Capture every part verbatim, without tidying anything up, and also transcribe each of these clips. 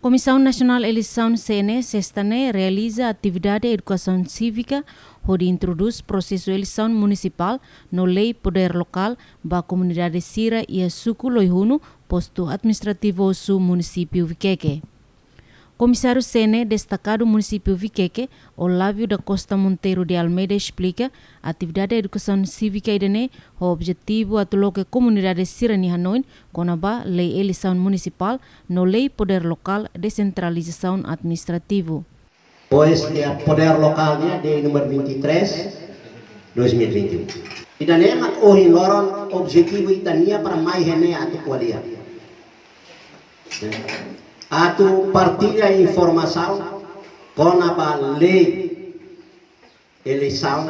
Komisaun Nasionál Eleisaun C N E, sesta ne'e realiza atividade edukasaun sívika hodi introdús prosesu eleisaun munisipál no lei podér lokál ba komunidade sira iha suku Loihunu, postu administrativu Ossu, munisípiu Viqueque. Komisáriu C N E destakadu munisípiu Viqueque, Olávio da Costa Monteiro de Almeida, esplika atividade edukasaun sívika ida-ne'e ho objetivu atu loke komunidade sira-nia hanoin kona-ba lei eleisaun munisipál no lei podér lokál, desentralizasaun administrativu. Pois, iha podér lokál nian, lei número vinte e três, dois mil e vinte e um. Ida-ne'e mak ohin loron objetivu ita-nian para mai iha ne'e atu ko'alia. Atu partilla informasaun kona-ba lei eleisaun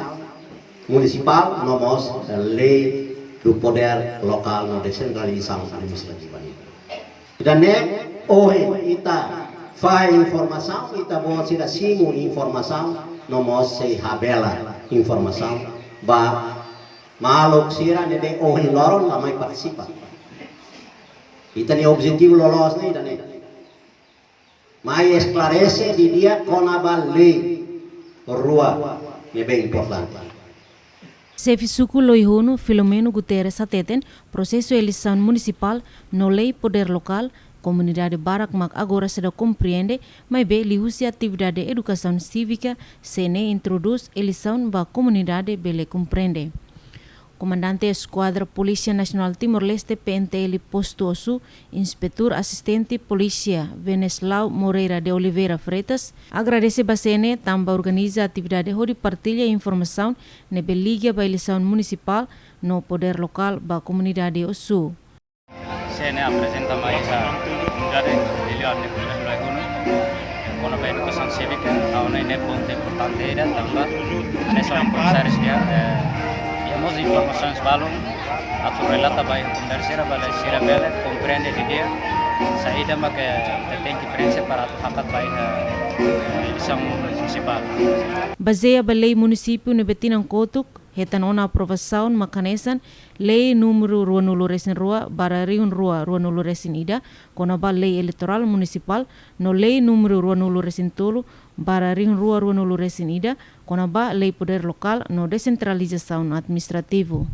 munisipál no mós lei do podér lokál no desentralizasaun administrativa nian. Ida-ne'e ohin ita fahe informasaun, ita-boot sira simu informasaun no mós sei habelar informasaun ba maluk sira ne'ebé ohin loron la mai partisipa. Ita-nia objetivu loloos ne'e ida-ne'e. Mai esklarese didi'ak kona-ba lei rua ne'ebé importante. Xefe suku Loihunu, Filomeno Guterres, hateten prosesu eleisaun munisipál no lei podér lokál, komunidade barak mak agora seidauk komprende, maibé liuhusi atividade edukasaun sívika, C N E introdús eleisaun ba komunidade bele komprende. Komandante Eskuadra Polísia Nasionál Timor-Leste, P N T L, postu Ossu, Inspetór Asistente Polísia Venceslau Moreira de Oliveira Freitas, agradese ba C N E tanba organiza atividade hodi partilla informasaun ne'ebé liga ba eleisaun munisipál no podér lokál ba komunidade Ossu. C N E aprezenta mai iha komunidade Lilian ne'e, Loihunu, kona-ba edukasaun sívika, ha'u hanoin ne'e pontu importante ida tanba hanesan komisáriu sira, eh, iha mós informasaun balun atu relata ba iha komunidade sira, ba sira bele komprende didi'ak saida mak ita tenke prenxe para atu hakat ba iha, eh, eleisaun munisipál. Bazeia ba lei munisípiu ne'ebé tinan kotuk hetan ona aprovasaun mak hanesan lei númeru ruanulu-resin-rua barra rihun rua ruanulu-resin-ida, kona-ba lei eleitorál munisipál, no lei númeru ruanulu-resin-tolu barra rihun rua ruanulu-resin-ida, kona-ba lei podér lokál no desentralizasaun administrativu.